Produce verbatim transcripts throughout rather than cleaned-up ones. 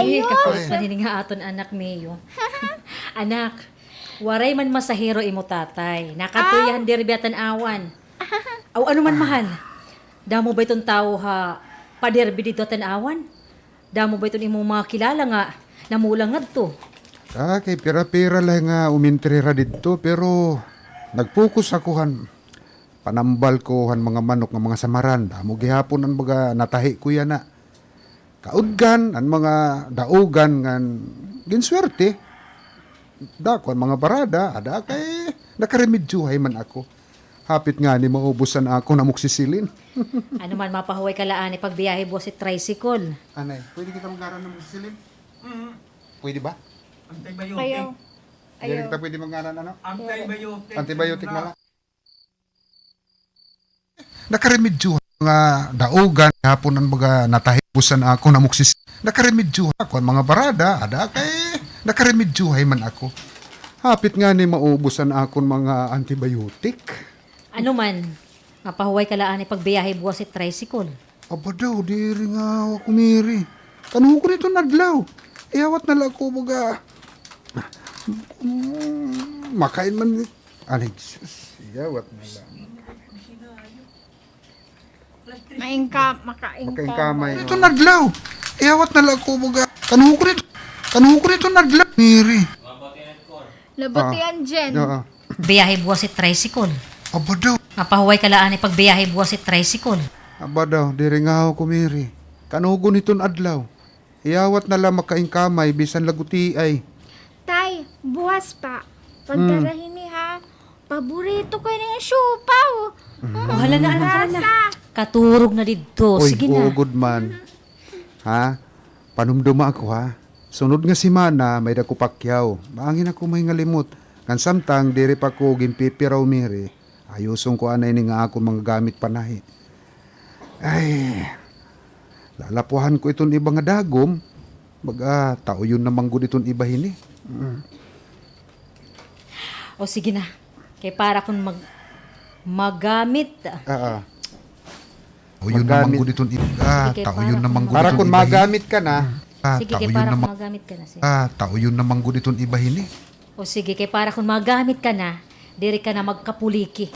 Eh, kakulit man hini nga aton anak, Mayo. Anak, waray man masahero imo tatay. Nakadto hiya han diri biya tan-awan. Aw, ano man, mahal. Damo ba iton tawo ha paderbi didto ha tan-awan? Damo ba iton imo mga kilala nga namula ngadto? Ah, kay pira-pira la nga umintre hira didto, pero nag-focus ako han panambal ko han mga manok nga mga samaran. Damo gihapon an baga natahi ko yana. Kaudgan, an mga daugan ngan ginswerte. Dako an mga barada, ada kay nakaremedyohay man ako. Hapit ngani maubos an akon amoxicillin. Ano man, mapahuway ka la anay pagbiyahe buwas it tricycle. Anay, pwede kita mag-aral ng amoxicillin? Mm. Pwede ba? Antibiotic. Ayaw. Diri kita pwede mag-aral, ano? Antibiotic. Antibiotic na lang. Nakaremedyo nga daugan hapon an baga natahi buwas an akon amoxicillin. Nakaremedyo ako, an mga barada, ada kay nakaremedyohay man ako. Hapit ngani maubos an akon mga antibiotic. Ano man, mapahuway ka la anay pagbiyahe buwas it tricycle. Aba daw, diri nga ako, Mary. Kanugon iton adlaw. Iyawat na la ako baga. Mm, makain man ni Ay, sus, iyawat na la. Maingka, makaingka. Makaingkamay, oh. Iton adlaw. Iyawat na la ako baga. Kanugon iton, kanugon iton adlaw, Mary. Labatian, Jen. Oo. Biyahe buwas it tricycle. Aba daw. Mapahuway ka la anay pagbiyahe buwas it tricycle. Aba daw, diri nga ako, Mary. Kanugon iton adlaw. Iyawat na la makaingkamay, bisan la gutiay. Tay, buwas pa. Pagdara hini, ha. Paborito ko ini nga siopaw. Hala na, hala na, hala na. Katurog na didto. Sige na. Uy, ugod man. Ha? Panumdoma ako, ha? Sunod nga semana, may-ada ko pakyaw. Bangin ako mahingalimot. Ngan samtang, diri pa ko ginpipiraw, Mary. Ayuson ko anay ini nga akon mga gamit panahi. Ay, lalapuhan ko iton iba nga dagom. Baga, tauyon na man gud iton iba hini. Mm. O, sige na. Kay para kon mag-, magamit. Ah, ah. Tauyon na man gud iton iba. Ah, tauyon na man gud iton iba hini. Para kon magamit ka na. Ah, sige, kay para kon magamit ka na, sige. Ah, tauyon na man gud iton iba hini. O sige, kay para kon magamit ka na, diri ka na magkapuliki.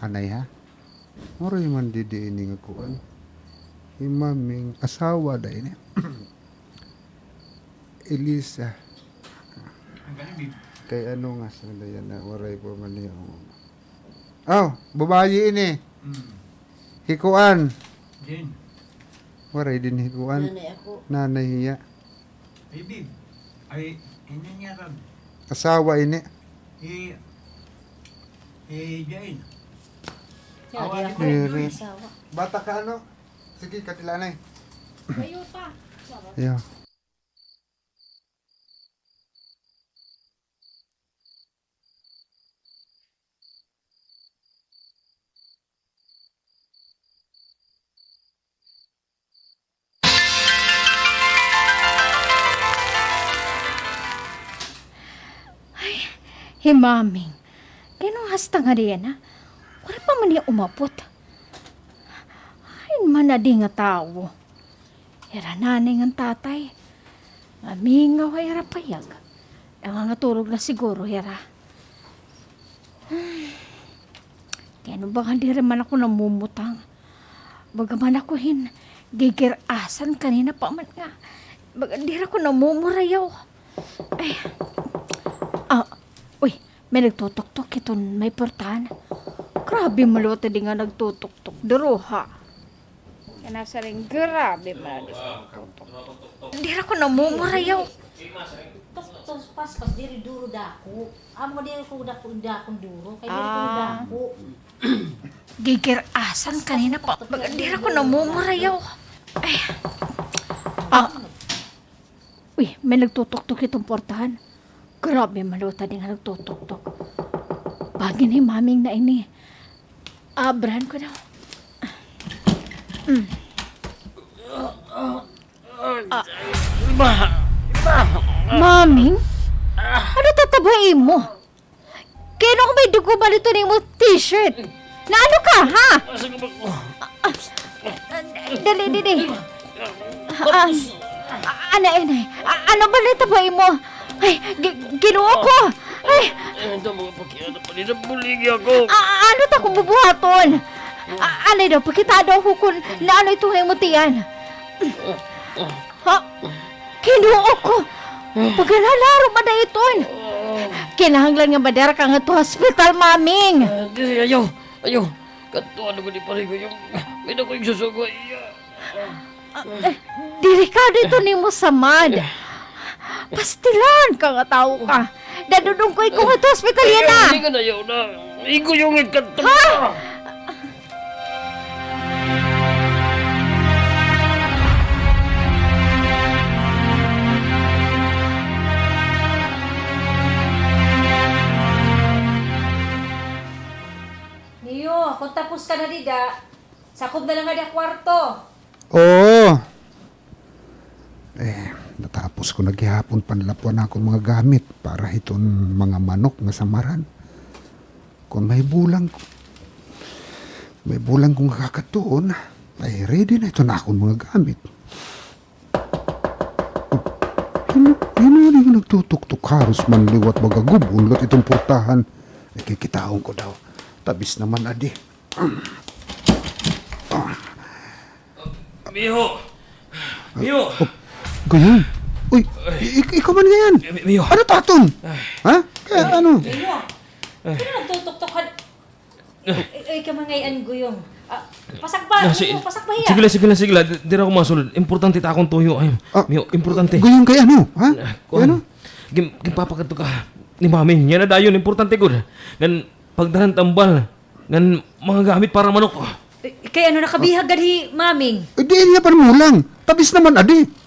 Anay, ha? Waray man didi ini nga kuan. Hi Maming asawa da ini. Elisa. Kay ano nga sa dayan na waray pa man niya. Aw, babayi ini. Mm. Hi kuan. Waray din hi kuan. Nanay ako. Nanay hiya. Baby. Ay, ini niya ran. Asawa ini. Hi, hi Jane. Awa ni Mary. Asawa. Bata ka, ano? Sige, katilanay. Kayo pa. Yeah. Ay, hi Maming. Kay ano hasta nga diyan, ha? Waray pa man niya umabot. Hain man na di nga tawo. Hira nanay ngan tatay. Mamingaw ha ira payag. Nga, nga tulog na siguro hira. Kay ano ba nga diri man ako namumutang? Baga man ako hin gigir-asan kanina pa man nga. Baga diri ako namumurayaw. Ay. Ah, uy, may nagtutuktok hiton may portahan. Grabe, maluta di nga nagtutuktok duro, ha. Kay nasiring, grabe man di nga nagtutuktok. Diri ako namumurayaw. Tos, tos, paspas, diri duro dako. Amo nga diri ko dako, dako duro. Kay diri ko dako. Gigir-asan kanina pa. Diri ako namumurayaw. Ay. Ah. Uy, may nagtutuktok hiton portahan. Grabe, maluta di nga nagtutuktok. Bangin hi Maming na ini. Abrahan ko daw. Mm. Ning? Ano tatabo ha imo? Kay ano ko may dugo ba dito nimo t-shirt? Na ano ka, ha? Asa ka ba? Ah, ah, dali, dali. Ah, ah, anay, anay. Ah, ano ba nitabo ha imo? Ay, gi-, Ginoo ko! Ay! Ay, ito mga pakiana pa nila, buligi ako. Ah, ano ta kung bubuhaton? Ah, anay daw, pakita daw ko kung naano ito nga imo tiyan. Ha? Ginoo ko! Pagkalalaro ba na iton? Kinahanglan nga madara ka ngadto hospital, Maming. Ah, diri, ayaw. Ayaw. Kadto, ano ko di pare ko yung, may na ko yung susugo, iya. Ah, eh, delikado ito nimo samad. Pastilan ka nga tawo ka. Dadudong ko ikaw ngadto hospital yana. Ayaw, ayaw na. Iguyungit kadto. Ha? Niyo, kung tapos ka na dida, sakob na lang nga di ha kwarto. Oo. Eh, natapos ko na gihapon panlapwan akon mga gamit para hiton mga manok nga samaran. Kon may bulang, may bulang kong kakadtuon, ay ready na iton akon mga gamit. Hin-, hinuli nga nagtutuktok haros man liwat baga gub-on lat iton purtahan. Ay, kikitaon ko daw. Tabis naman adi. Miho! Miho! Oh, Guyong! Uy, ik-, ikaw man ngay-an! Mi-, Miho! Ano ta aton? Ay. Ha? Kay ano? Miho! Sino nagtutuktok han-, ay, ay, ikaw man ngay-an, Guyong. Ah, pasakba, Miho, pasakba hiya. Sige la, sige la, sige la. Di-, diri ako masulod. Importante ta akon tuyo. Ay, Miho, importante. Guyong, kay ano? Ha? Ah, kay ano? Gin-, ginpapakadto ka ni Maming. Yana dayon, importante gud. Ngan pagdara han tambal. Ngan mga gamit para manok. Eh, kay ano nakabihag gad hi Maming? Eh, diin niya pa mulang. Tabis naman, adi.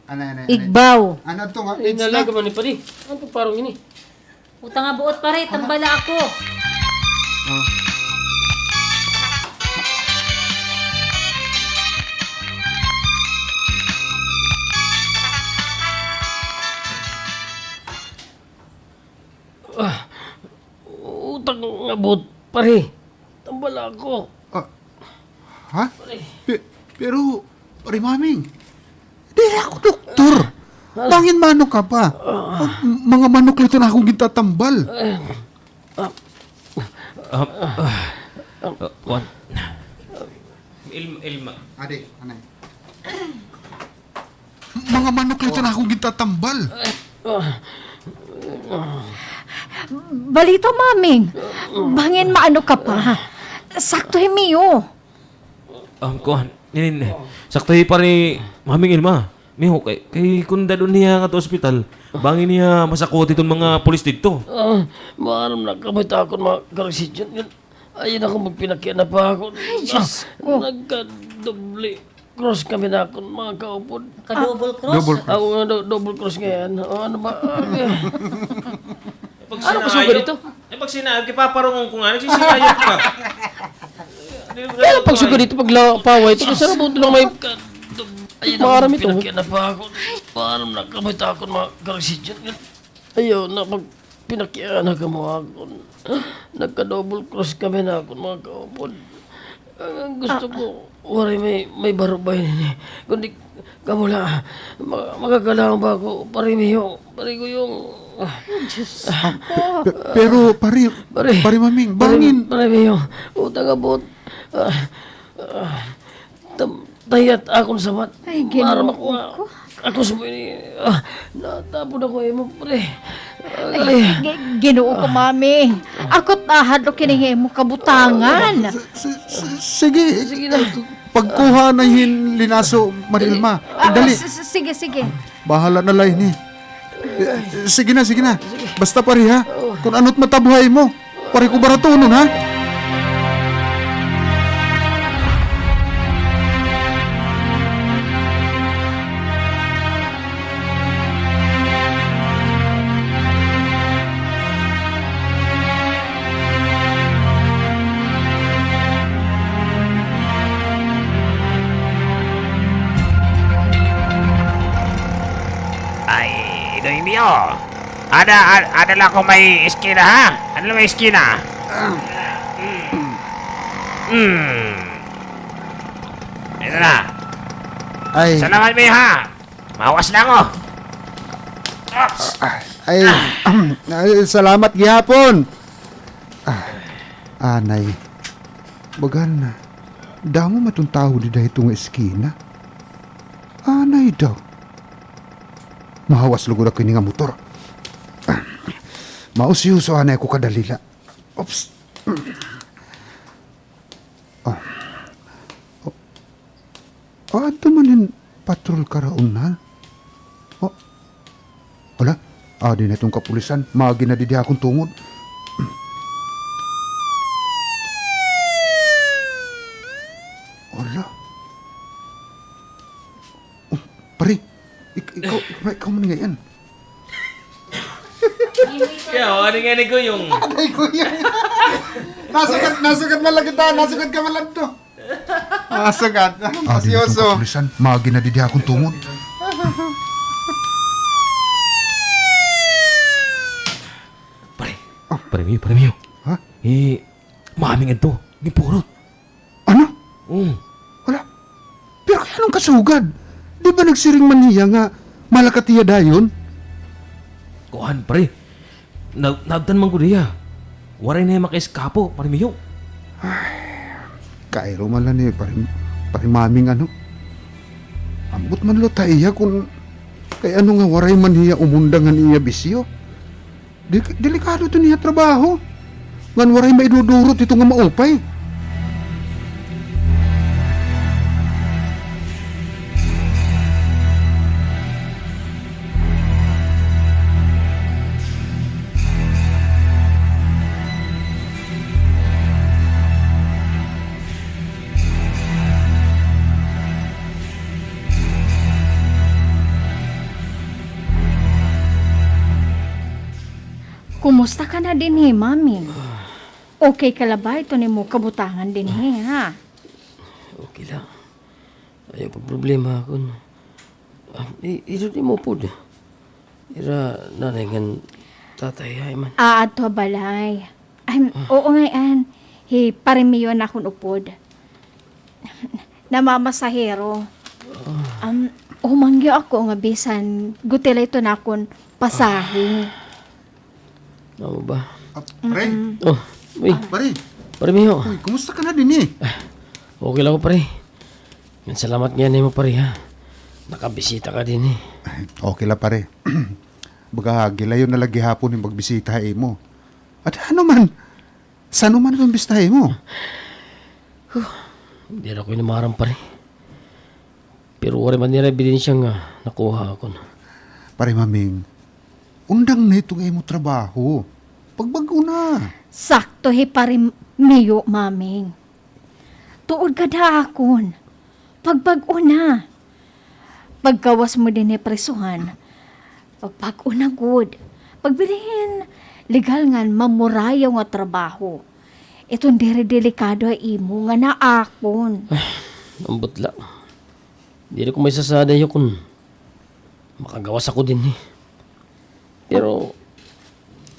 Anay, anay, anay. Igbaw. Ano to nga? Ay, nalaga man ni padi. Ano to parang ini? Uta nga buot, pare, tambala ako. Oh. Ah, uta nga buot, pare. Tambala ako. Ah, ha? Pare. Pe-, pero, Pare Maming, diri ako doktor. Bangin maano ka pa. Ah, m-, mga manok la iton akon gintatambal. Ah, ah, ah, one. Ilma, Ilma. Adi, anay. Mga manok la iton akon gintatambal. Balita, Maming. Bangin maano ka pa. Sakto hi Miho. Ang kuan, inin, sakto hi pare Maming Ilma. Miho, kay, kay kun dad-on niya ngadto ospital, bangin niya masakwat iton mga pulis didto. Ah, maaram na kami ta akon mga karesidente. Ayaw na ako magpinakiana pa ako. Ay, Diyos ko. Nagkadoble cross kami na akon mga kaupod. Ka-double cross? Double cross. Ako nga do-, double cross ngay-an. O, ano ba? Ano ka sugad dito? Ay, pag sinayop, kipaparungon ko nga, nagsisinayop ka. Kaya pagsugad dito, paglapaway ito, kasarabuto lang may maaram ito. Pinakiana pa ako. Maaram na kami ta akon mga karesidente. Ayaw na magpinakiana kamo akon. Nagka-double cross kami na akon mga kaupod. Ang gusto ko, waray may, may barubay nini. Kundi kamo la, ma-, makakalaon ba ako, pare Miho, pare Guyong? Ay, Diyos ko. Ah, pe-, pe-, pero, pare, pare Maming, bangin. Pare Miho, uta nga buot. Ah, ah, tam-, tayat akon sabat. Ay, Ginoo ko. Ako sa ini, ah, natapod ako ha imo, pre. Ay, ay. Gi-, Ginoo ko, Mami. Ako tahadlok ini nga imo kabutangan. S-, s-, s-, sige. Sige na. Pagkuha na hin linaso, Maria Elma. Ah, dali. S-, s-, sige, sige. Bahala na la ini. Eh, sige na, sige na. Basta pare, ha? Kun ano't matabhay mo, pare ko baratunon, ha? Ay, Noemi, o. Ada, ad-, ada la ako may eskina, ha? Ada la may eskina. Mm. Ito na. Ay. Salamat, Miyo, ha? Mawas na ako. Ah, ay, ay, salamat gihapon. Ah, anay. Bagan, damo man iton tawo dida ha ito nga eskina. Anay daw. Mahawas lugod ako ini nga motor. Mausyoso anay ako kadali la. Oops. Ah. Oh. Ah, adto man hin patrol karaon na. Oh. Hala, adi na iton kapulisan. Maagi na didi ha akon tungod. Hala. Oh, pare, ik-, ikaw, ikaw, ikaw man ngay-an. Kaya, ano nga ni Guyong? Aday, Guyong. Nasugad, nasugad man la kita, nasugad ka man la adto. Nasugad. Adi na iton kapulisan, maagi na didi ha akon tungod. Pare, pare Miyo, pare Miyo. Ha? Eh, Maming adto, ginpurot. Ano? Mm. Hala. Pero kay ano kasugad? Di ba nagsiring man hiya nga malakat hiya dayon? Kuan, pre. Na-, naabtan man gud hiya. Waray na hiya makaeskapo, pare Miyo. Ay, kairo man la ni pare, pare Maming ano. Ambot man la ta hiya kun kay ano nga waray man hiya umundang han iya bisyo. Di-, delikado ito niya trabaho. Ngan waray maidudurot ito nga maupay. Kumusta ka na dinhi, Mami? Okay ka la ba iton imo kabutangan dinhi, ha? Okay la. Ayaw pagproblema akon. Ah, i-, iro di mo pod. Ira nanay ngan tatay, hay man. Ah, adto ha balay. Ay, oo ngay-an. Hi Pare Miyo an akon upod. Namamasahero. Um, humangyo ako nga bisan guti la iton akon pasahe. Amo ba? Ah, pre? Oh, uy. Pare. Pare Miyo. Uy, kumusta ka na dinhi? Ah, okay la ako, pare. Ngan salamat ngay-an ha imo, pare, ha. Nakabisita ka dinhi. Okay la, pare. Baga, gilayon na la gihapon hin pagbisita ha imo. At ano man, san-o man iton bista ha imo? Huh, diri ako ini maaram, pare. Pero waray man nira ebidensya nga nakuha akon. Pare Maming, undang na iton imo trabaho. Pagbag-o na. Sakto hi Pare Miyo, Maming. Tuod gad ha akon. Pagbag-o na. Paggawas mo dinhi prisuhan, pagbag-o na gud. Pagbilin legal ngan mamurayaw nga trabaho. Iton diri delikado ha imo ngan ha akon. Ay, ambot la. Diri ko maisasada hiyo kun makagawas ako dinhi. Pero,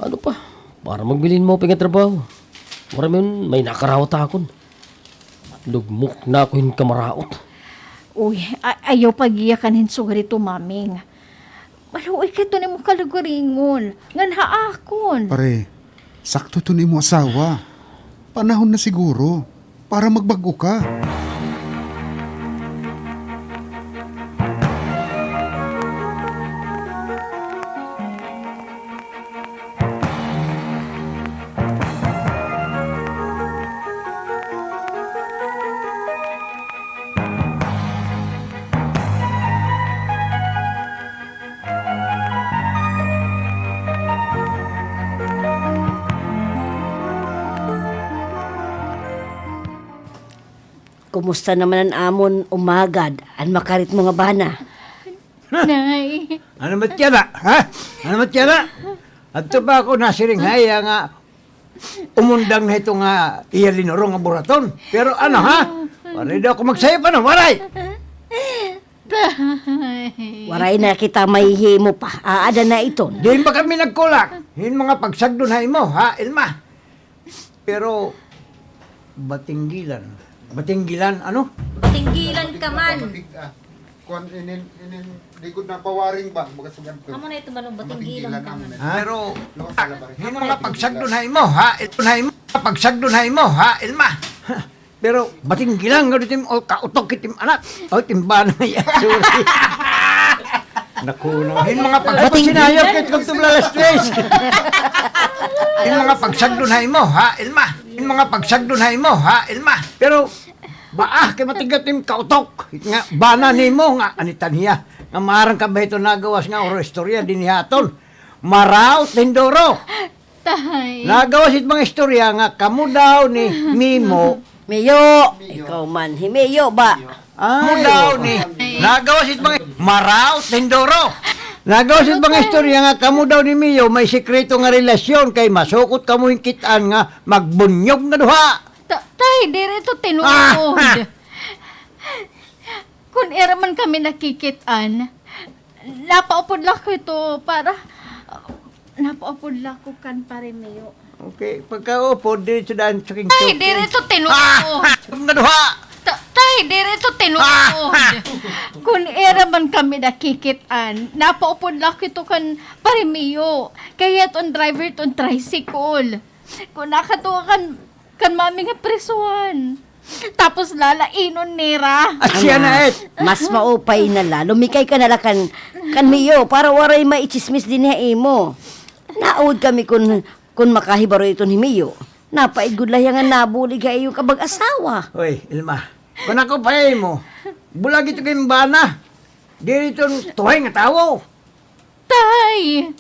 ano pa, para magbilin maupay nga trabaho. Waray man may nakarawat ha akon. Lugmok na ako hin kamaraot. Uy, a-, ayaw pagyakan hin sugad ito, Maming. Maluoy ka ito nimo kalugaringon. Ngan ha akon. Pare, sakto ito nimo asawa. Panahon na siguro para magbag-o ka. Kumusta naman an amon umagad, an makarit mo nga bana? Nay. Ano man yana, ha? Ano man yana? Adto pa ako nasiring ha iya nga umundang na ito nga iya linurong nga buraton. Pero ano, ha? Waray daw ako magsayop, ano? Waray! Tay. Waray na kita mahihimo pa. Aada na iton. Diin ba kami nagkulang? Hin mga pagsagdon ha imo, ha, Ilma? Pero, batinggilan. Batinggilan, ano? Batinggilan ka man. Kuan, inin, inin, di gud na pawaring ba? Baga sa ganito. Amo na ito, manong batinggilan ka man. Ha? Pero, hin mga pagsagdon ha imo, ha? Ito na imo. Pagsagdon ha imo, ha, Ilma? Pero batinggilan nga dito im, o, kautok it im anak. O, it im bana nga iya. Sorry. Naku, no. Hin mga pag-, batinggilan? Sinayop kit kung tubla alas tres. Hin mga pagsagdon ha imo, ha, Ilma? Hin mga pagsagdon ha imo, ha, Ilma? Pero, baa, kay matigat im kautok. Nga, bana nimo nga, anitan hiya. Nga maaram ka ba ito nagawas nga oro istorya dinhi ha aton? Maraot hinduro. Tay. Nagawas it mga istorya nga kamo daw ni Mimo. Miyo. Ikaw man, hi Miyo ba? Kamo daw ni, nagawas it mga maraot hinduro. Nagawas it mga istorya nga kamo daw ni Miyo may sikreto nga relasyon kay masukot kamo hin kit-an nga magbunyog nga duha. Ta-, tay, diri ito tinuod. Ah, ah. Kun ira man kami nakikit-an, napaupod la ko ito para, napaupod la ko kan Pare Miyo. Okay, pagkaupod, diretso daan sa king. Tay, diri ito tinuod. Ah! Nga duha! Ta-, tay, diri ito tinuod. Ah! Kun ira man kami nakikit-an, napaupod la ko ito kan Pare Miyo. Kay iya iton driver iton tricycle. Kun nakatuwa kan kan mami nga prisuhan. Tapos lalainon nira. At siya na, eh. Mas maupay na la. Lumikay ka na la kan, kan Miyo para waray maitsismis dinhi ha imo. Naud kami kun, kun makahibaro iton hi Miyo. Napaid gud la hiya nga nabulig ha iyo kabag-asawa. Hoy, Ilma. Kun ako pa imo. Bulag ito kay bana. Diri iton tuhay nga tawo. Tay!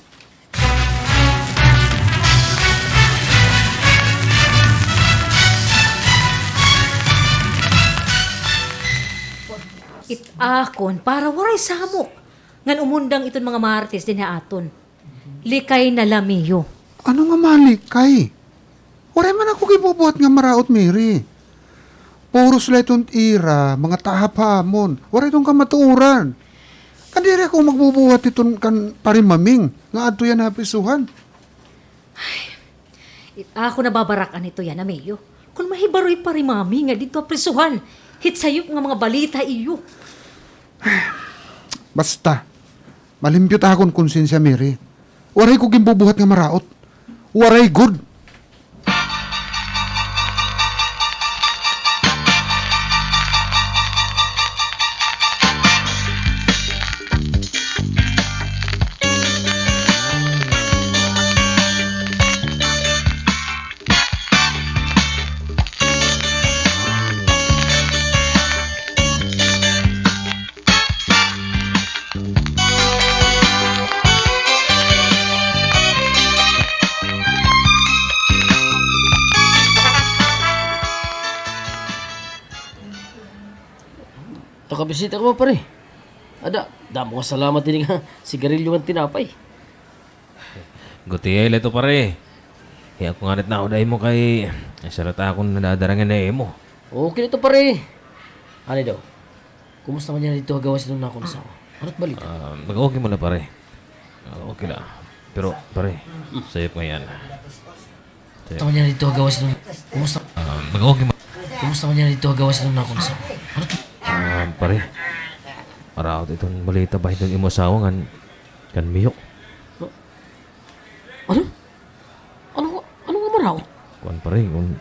It akon, para waray samok ngan umundang iton mga marites dinhi ha aton. Likay na la, Miyo. Ano nga malikay? Waray man ako ginbubuhat nga maraot, Mary. Puros la iton ira, mga tahap ha amon. Waray iton kamatuoran. Kan diri ako magbubuhat iton kan Pare Maming nga adto yana ha prisuhan. Ay, it ako nababarak-an ito yana, Miyo. Kun mahibaro hi Pare Maming nga didto ha prisuhan, hit sayop nga mga balita ha iyo. Basta, malimpyo it akon konsensya, Mary. Waray ko ginbubuhat nga maraot. Waray gud. Nakabisita ka ba, pare? Ada, damo nga salamat dinhi nga sigarilyo ngan tinapay. Gutiay la ito, pare. Kay ako ngani it nauna ha imo kay, ay, asya la it akon nadadara ngani ha imo. Okay la ito, pare. Ano daw? Kumusta man yana didto ha gawas iton akon asawa? Ano it balita? Ah, mag-okay man la, pare. Ah, okay la. Pero, pare, sayop ngay-an. Kumusta man yana didto ha gawas iton, kumusta? Ah, mag-okay man. Kumusta man yana didto ha gawas iton akon asawa? Ano it? Ah, pare. Maraot iton balita ba iton imo asawa ngan kan Miyo. Ano? Ano nga, ano nga maraot? Kuan, pare, kun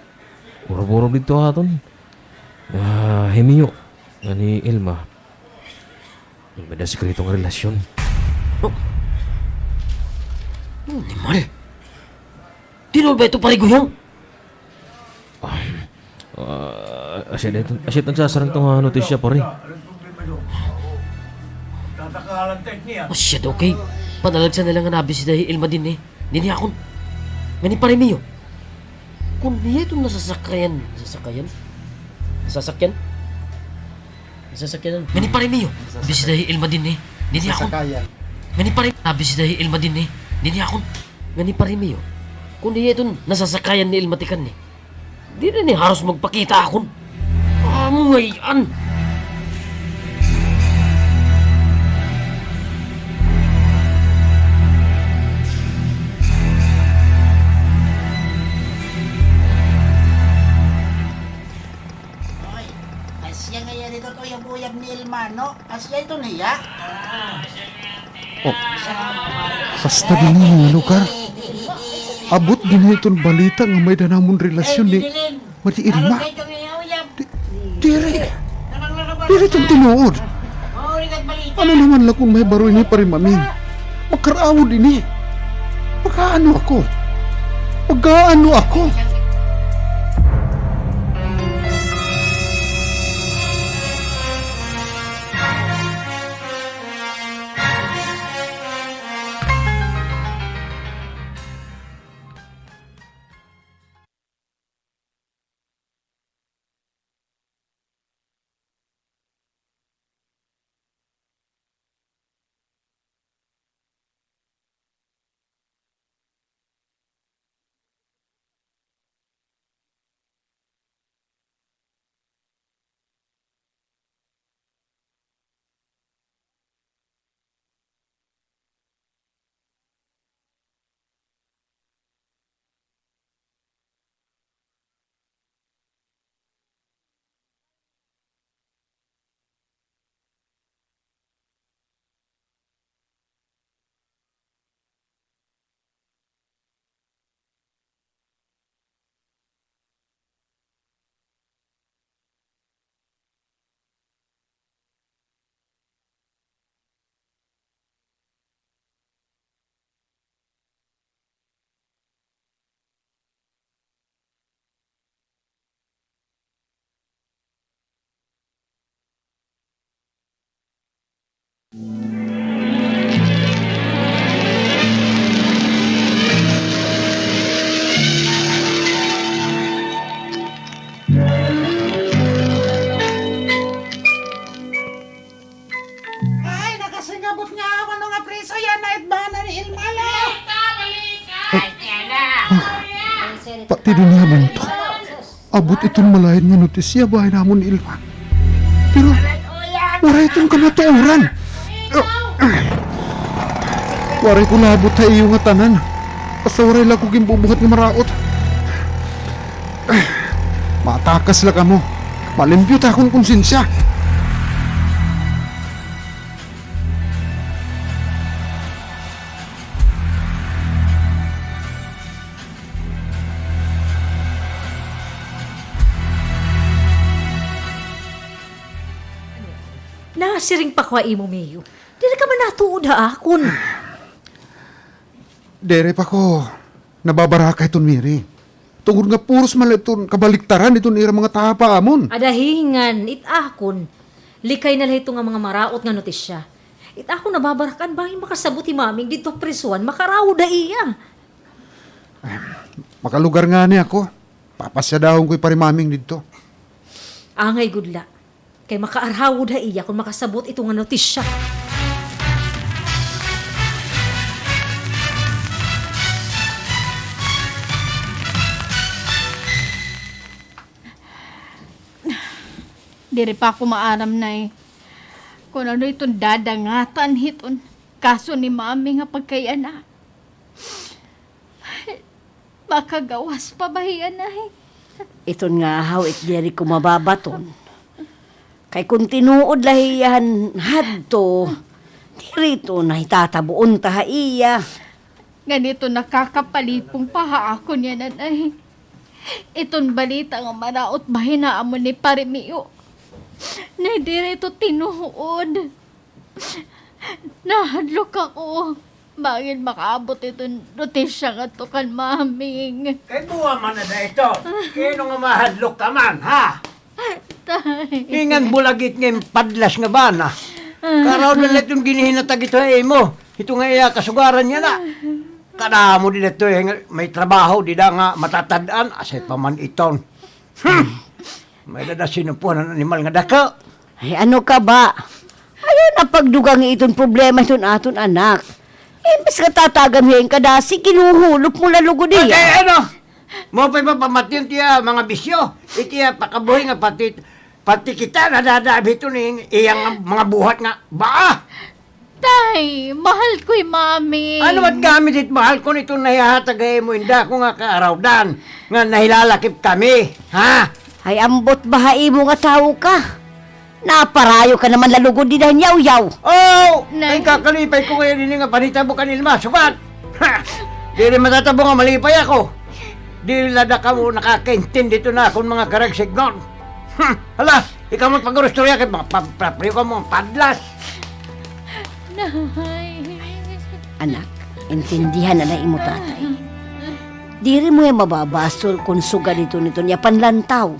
urob-urob didto ha aton. Ah, hi Miyo ngan hi Ilma, may-ada sikreto nga relasyon. Oh. Animal. Tinuod ba ito, Pare Guyong? Ah, ah, asya iton, asya iton sasarang ito nga notisya, pare. Asya daw kay panalagsa na la nga nabisita hi Ilma dinhi. Dinhi akon. Ngan hi Pare Miyo. Kun hiya iton nasasakayan, nasasakayan? Nasasakyan? Sasakyan. Ngani, Pare Mio, bisita hi Ilma dinhi. Dinhi akon. Sasakayan. Ngani, Pare, ah, bisita hi Ilma dinhi. Dinhi akon. Ngani, Pare Mio, kon hiya iton nasasakayan ni Ilma tikang ni, diri ni haros magpakita akon. Amo ngay-an. Oy, asya ngay-an ito, uyab-uyab ni Ilma, no? Asya iton hiya? Oh, hasta dinhi nga lugar. Abot dinhi iton balita nga may-ada namon relasyon ni, ni Ilma. Di-, diri. Diri iton tinuod. Ano naman la kon mahibaro ini, Pare Maming? Makaraawod ini. Mag-aano ako? Mag-aano ako? Ay, nakasingabot nga awan nga preso yana it bana ni Ilma la. Ay, yana. Pati dinhi ha bungto. Abot iton malain nga notisya bahin namon ni Ilma. Pero waray iton kamatuoran. Waray ko labot ha iyo ngatanan. Basta waray la ako ginbubuhat nga maraot. Matakas la kamo. Malimpyo ta akon konsensya. Nasiring pa ko ha imo, Mio. Diri ka man natuod ha akon. Diri pa ko nababaraka hiton Mary. Tungod nga puros man la iton kabaliktaran iton ira mga tahapaamon. Adahingan, it akon, likay na la hito nga mga maraot nga notisya. It akon nababarak-an bangin makasabot hi Maming didto ha prisohan, makaraawod ha iya. Ay, makalugar ngani ako. Papasyadahon ko hi Pare Maming didto. Angay gud la. Kay makaaraawod ha iya kon makasabot ito nga notisya. Diri pa ako maaram, Nay, kon ano iton dadangatan hiton kaso ni Mami nga pagkay-anak. Makagawas pa ba hiya, Nay? Iton ngahaw it diri ko mababaton. Kay kon tinuod la hiya han hadto, diri ito na hitatabo unta ha iya. Ngan ito nakakapalipong pa ha akon yana, Nay. Iton balita nga maraot bahin namon ni Pare Mio. Nay, diri ito tinuod. Nahadlok ako. Bangin makaabot iton notisya ngadto kan Maming. Kay buwa man ada ito. Kay ano nga mahadlok ka man, ha? Tay. Ngan bulagit nga im padlas nga bana. Karaw na la iton ginhinatag ito ha imo. Ito nga iya kasugaran yana. Kadamo dida ito, eh, nga may trabaho dida nga matatad-an, asay pa man iton. Hmm. May dada sinupuhan an animal nga dako. Ay, ano ka ba? Ayaw na pagdugangi iton problema hiton aton anak. Imbes nga tatagam hiya hin kadasig, ginhuhulop mo la lugod hiya. Kay ano? Maupay pa pamatiyon it iya mga bisyo. It iya pakabuhi nga pati, pati kita nadadaan hiton iya nga mga buhat nga baa. Tay, mahal ko hi Mami. Ano man gamit it mahal kon iton nahihatag ha imo hin dako nga kaarawdan nga nahilalakip kami, ha? Ay, ambot ba ha imo nga tawo ka? Naparayo ka naman la lugod dinhi han yawyaw. Oh, Nay. Ay, kakalipay ko ngayon ini nga panhitabo kan Ilma. Sukat! Ha! Diri matatabo nga malipay ako. Diri la da kamo nakakaintindi hiton akon mga karagsignon. Hmm, hala, ikaw magpag-urustorya kay mga pa-, pa-, pa-, kamo mga padlas. Nay. Anak, intindihan na la imo tatay. Diri mo hiya mababasol kon sugad hiton, hiton iya panlantaw.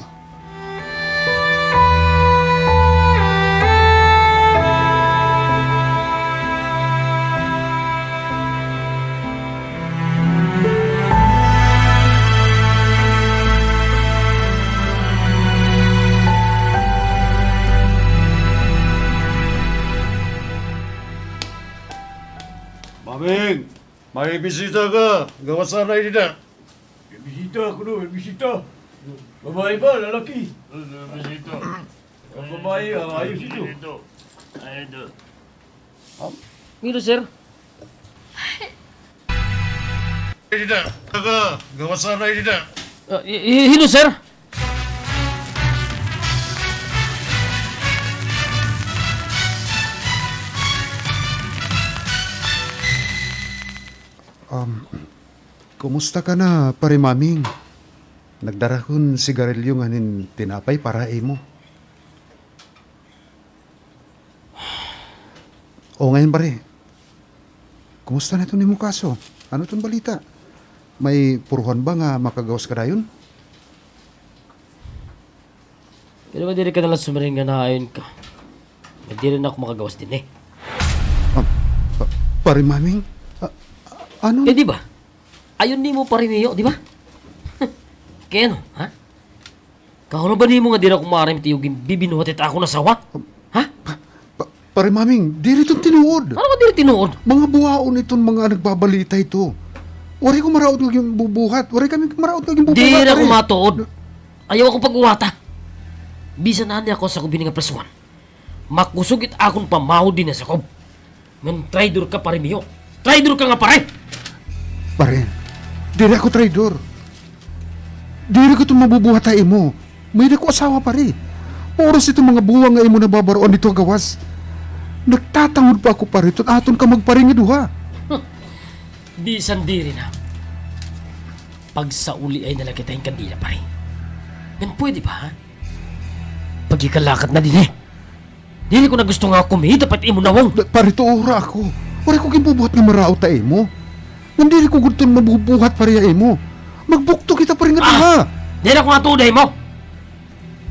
Maming, may bisita ka. Gawas anay dida. May bisita kuno, may bisita. Babae ba, lalaki? May bisita. An babae, ah, ayos ito. Ayos ito. Ah, hello, sir. Dida, taga, gawas anay dida. Ah, hi-, hi-, hello, sir. Um, kumusta ka na, Pare Maming? Nagdara akon sigarilyo ngan hin tinapay para ha imo. O, ngan, pare. Kumusta na iton imo kaso? Ano iton balita? May puruhan ba nga makagawas ka dayon? Kay ano nga diri ka na la sumiring nga naayon ka? Nga diri na ako makagawas dinhi. Ah, pa-, Pare Maming? Ah, ano? Kay di ba? Ayaw nimo, Pare Miyo, di ba? Kay ano, ha? Kahuna ba nimo nga diri ako maaram it iyo ginbibinuhat hit akon asawa? Ha? Pa-, pa-, Pare Maming, diri iton tinuod. Ano nga diri tinuod? Mga buhaon iton mga nagbabalita ito. Waray ko maraot nga ginbubuhat. Waray kami maraot nga ginbubuhat, pare. Diri ako matuod. Ayaw ako paghuhata. Bisan anay ako ha sakob hini nga prisohan, makusog it akon pamahod dinhi ha sakob. Ngan traidor ka, Pare Miyo. Traidor ka nga pare! Pare, diri ako traidor. Diri ko iton mabubuhat ha imo. May-ada ako asawa, pare. Puros iton mga buwang nga imo nababaroan didto ha gawas. Nagtatangod pa ako, pare, iton aton kamagpare nga duha. Bisan diri na. Pagsauliay na la kita hin kandila, pare. Ngan pwede ba, ha? Paghikalakad na dinhi. Diri ko na gusto nga kumita pa it imo nawong. Da-, pare, tuora ako. Waray ko ginbubuhat nga maraot ha imo. Ngan diri ko gud iton mabubuhat, pare, ha imo. Magbukto kita, pare, nga duha. Ah! Diri ako natuod ha imo.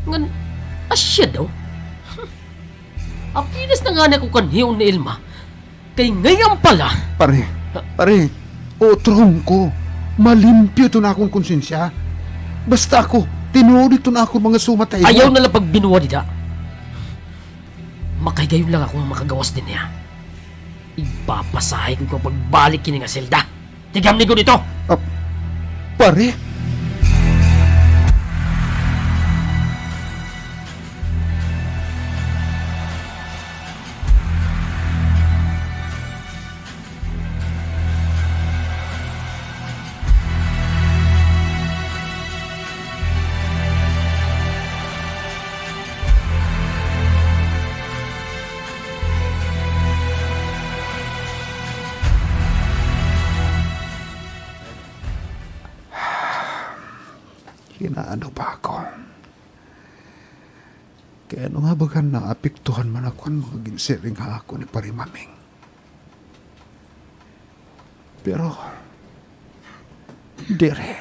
Ngan, asya daw. Apenas na ngani ako kanhion ni Ilma. Kay ngay-an pa la. Pare, pare, utrohon ko. Malimpyo iton akon konsensya. Basta ako, tinuod iton akon mga sumat ha imo. Ayaw na la pagbinuwa dida. Makahigayon lang ako nga makagawas dinhi, ha. Igpapasahay ko ikaw pagbalik hini nga selda. Tigamni gud ito! Ah, pare? Hinaano pa ako? Kay ano nga baga naapektuhan man ako han mga ginsiring ha akon ni Pare Maming? Pero, diri.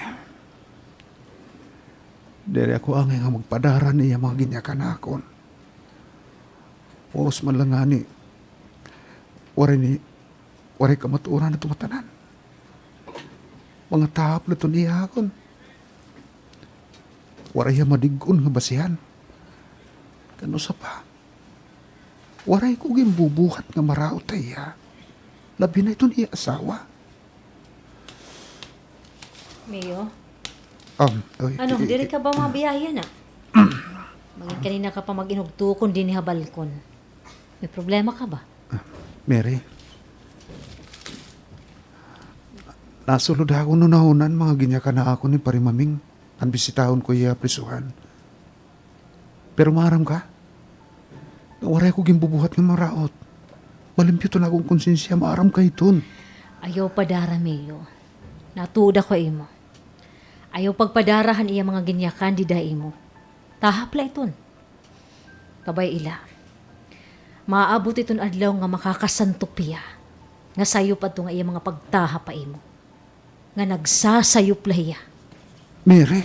Diri ako angay nga magpadara han iya mga ginyakan ha akon. Puros man la ngani, waray ni, waray kamatuoran iton ngatanan. Mga tahap la iton iya ha akon. Waray hiya madig-on nga basihan. Ngan usa pa, Waray ko ginbubuhat nga maraot ha iya. Labi na iton iya asawa. Mayo? Um, ay, ano, i-, diri ka ba mabiyahe na? Mangin kanina ka pa mag-inugtukon dinhi ha balkon. May problema ka ba? Ah, Mary, nasulod ha akon hunahuna an mga ginyakan ha akon ni Pare Maming, an bisitahon ko hiya ha prisohan. Pero maaram ka, nga waray ko ginbubuhat nga maraot. Malimpyo iton akon konsensiya, maaram ka hiton. Ayaw padara, Mayo. Natuod ako ha imo. Ayaw pagpadara han iya mga ginyakan dida ha imo. Tahap la iton. Kabay-i la. Maabot iton adlaw nga makakasantop hiya. Nga sayop adto nga iya mga pagtahap ha imo. Nga nagsasayop la hiya. Mary.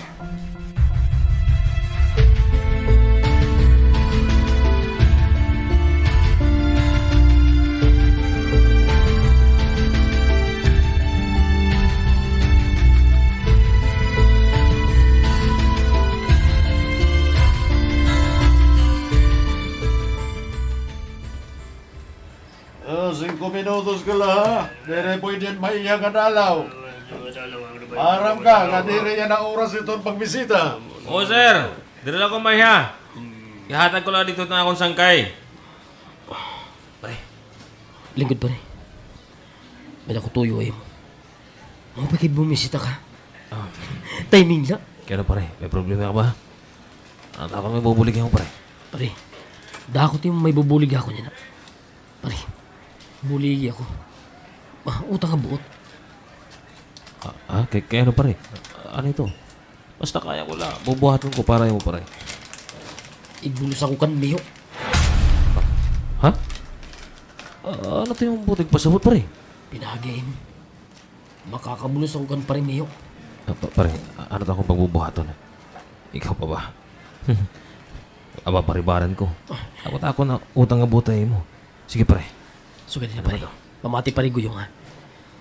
Ah, singko minutos ka la, ha? Diri pwede maiha nga dalaw. Maaram ka nga diri yana oras iton pagbisita. Oo, sir. Diri la ako maiha. Ihatag ko la didto an akon sangkay. Pre. Lingkod, pre. May-ada ko tuyo ha imo. Mao pa kay bumisita ka. Ah. Timing la. Kay ano, pare? May problema ka ba? Ano, ako may bubulig ako, pare. Pare, dako it imo may bubulig ako niyan, ha? Pare, buligi ako. Ah, utang nga buot. Ah, ah, kay, kay ano, pare? Ano ito? Basta kaya ko la, bubuhaton ko para imo, pare. Igbulos ako kan Miyo. Ha? Ah, ano ito imo buot igpasabot, pare? Pinaagi ha imo. Makakabulos ako kan Pare Miyo. Ah, pa-, pare, a-, ano it akon pagbubuhaton? Ikaw pa ba? Aba, paribaran ko. Ah. Ako, ako na utang nga buot ha imo. Sige, pare. Sugad na, pare. Ano ba to? Pamati, Pare Guyong, ha?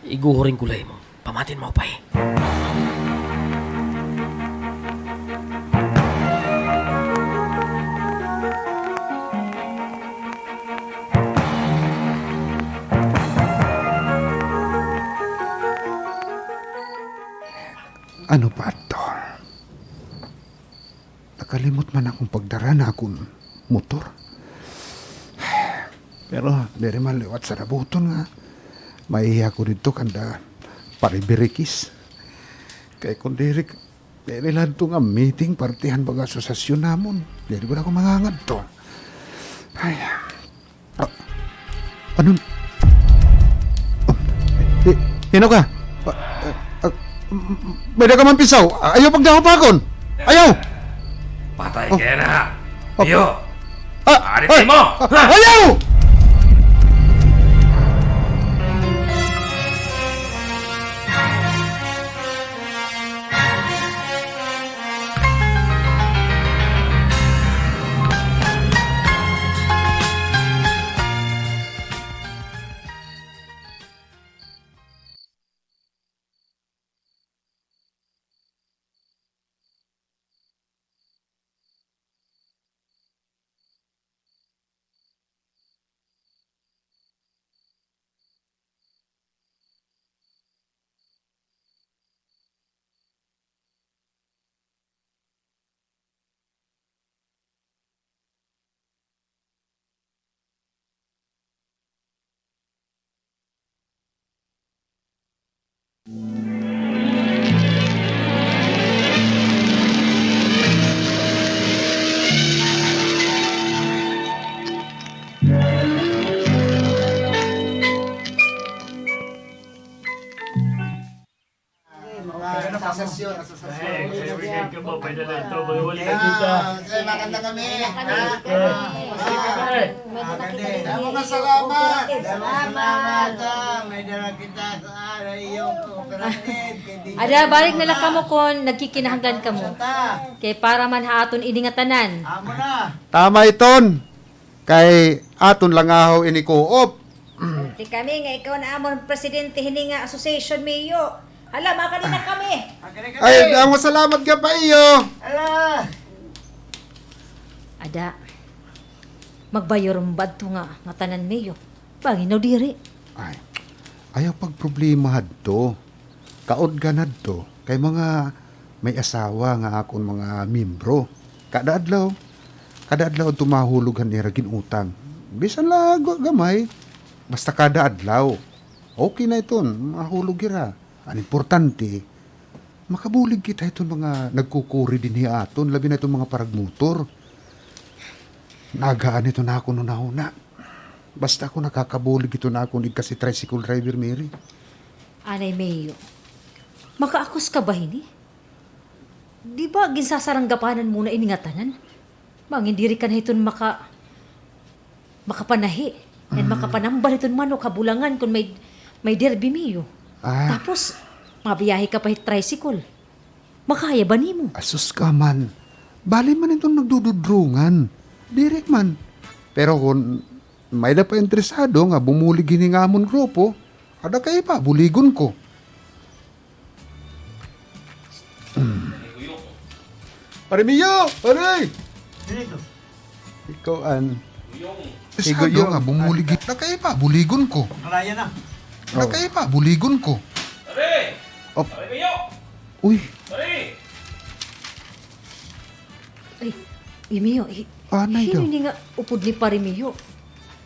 Iguhuring ko la ha imo. Pamati hin maupay. Ano pa adto? Nakalimot man akon pagdara han akon motor. Pero diri man liwat sarabuton nga maiha ako didto kanda Pare Birikis. Kay kon diri, diri la adto nga meeting, parte han baga asosasyon namon. Diri gud ako mangangadto. Ay. Ah, ano? Oh, eh, hino ka? Ah, ah, ah, m-, m-, may-ada ka man pisaw. Ah, ayaw pagdahupakon. Ayaw! Patay ka yana, ha? Oh. Iyo! Ah, arit mo! Ah, ayaw! Asosasyon, asosasyon. Ay, maganda kami. Ha? Damo nga salamat. Damo nga salamat, ha. May dara kita sa iyo, cooperative. Ada, balik na la kamo kon nagkikinahanglan kamo. Kay para man ha aton ini nga tanan. Amo na. Tama iton. Kay aton la ngahaw ini co-op. Di kami nga ikaw na amon presidente hini nga association, Miyo. Hala, makadi na kami. Ay, damo salamat gad pa iyo. Hala. Ada. Magbayo run ba adto nga, nga tanan, Miyo? Bangin daw diri. Ay, ayaw pagproblema hadto. Kaudgan hadto kay mga may asawa nga akon mga miyembro. Kada adlaw, kada adlaw adto mahulog han ira gin-utang. Bisan la ga-, gamay, basta kada adlaw. Okay na iton, mahulog ira. An importante, makabulig kita hiton mga nagkukuri dinhi ha aton, labi na hiton mga paragmotor. Naagaan hiton akon hunahuna. Basta ako nakakabulig hiton akon igkasi tricycle driver, Mary. Anay, Miyo, makaakos ka ba hini? Di ba ginsasaranggapanan mo na ini nga tanan? Bangin diri ka na hiton maka-, makapanahi. And makapanambal hiton manok ha bulangan kon may, may derby, Miyo. Ah. Tapos, mabiyahe ka pa hit tricycle. Makaya ba nimo? Asus ka man. Bali man iton nagdududrungan. Diri man. Pero kon may-ada pa interesado nga bumulig hini nga amon grupo, ada kay pa, buligon ko. Mm. Pare Miyo! Pare! Dito. Ikaw, an? Siguro nga bumulig. Nakaipa, buligon ko. Nakaya na. Nakaipa, buligon ko. Pare! Oh. Pare Miyo! Uy. Pare! Ay, Miyo, hi-, Anay daw. Hino ini nga upod ni Pare Miyo?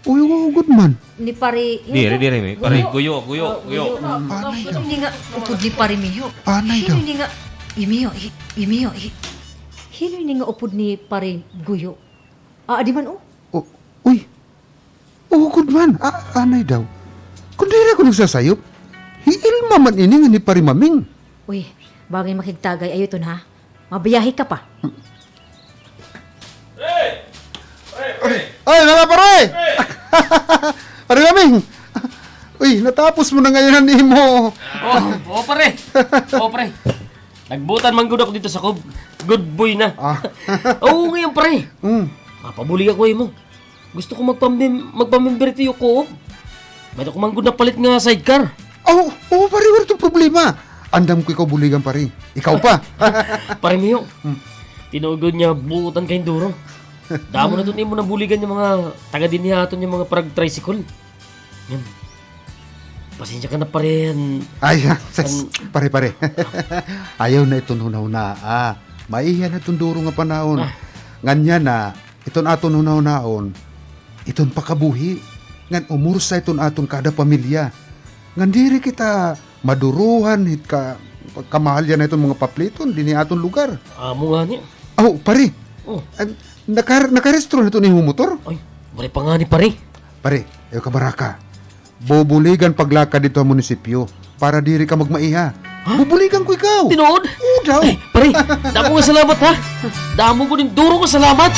Uy, wa gud man. Ni Pare, Diri, diri, mi. Pare, Guyo. Guyo, Guyo, Ah, Guyo. Guyo. Anay daw. Hino ini nga upod ni Pare Miyo? Anay daw. Hino ini nga, Miyo, hi-, Miyo, hi-, hino ini nga upod ni Pare Guyo? Ah, adi man, oh. Oh, uy. Oh, gud man. Ah, anay daw. Kon diri ako nagsasayop, hi Ilma man ini nga ni Pare Maming. Uy, bangin makigtagay, ayo iton, ha? Mabiyahe ka pa. Pre! Pre, pre! Ay, nala, pare! Pre! Pare Maming! Uy, natapos mo na ngayon an imo. Oh, oh, pare. Oh, pare. Nagbutan man gud ako dito sa Coop. Good boy na. Ah. Oo, ngayon, pare. Mm. Mapabulig ako imo. Gusto ko magpamem-, magpamember tiyo ko. May ako man gud napalit nga sidecar. Oh, oh, pare, wala itong problema. Andam ko ikaw buligan, pare. Ikaw pa. Pare Miyo, Hmm. tinuod gud nga buotan kay duro. Damo na iton imo nabuligan nga mga taga dinhi ha aton nga mga parag-tricycle. Yan. Pasensya ka na, pare. Ay, an pare, pare. Ayaw na iton hunahunaa. Maiha na iton duro nga panahon. Ah. Nganyan na, iton aton hunahunaon, iton pakabuhi, ngan umursa iton aton kada pamilya. Ngan diri kita maduruhan hit ka-, kamahalya na iton mga papliton dinhi aton lugar. Amo ngani. Aw, pare. Oh. An, nakar-, nakarehistro na iton imo motor? Ay, waray pa ngani, pare. Pare, ayaw kabaraka. Bubuligan paglakad didto ha munisipyo para diri ka magmaiha. Ha? Bubuligan ko ikaw. Tinuod? Oo daw. Ay, pare, damo nga salamat, ha? Damo gud nga duro nga salamat.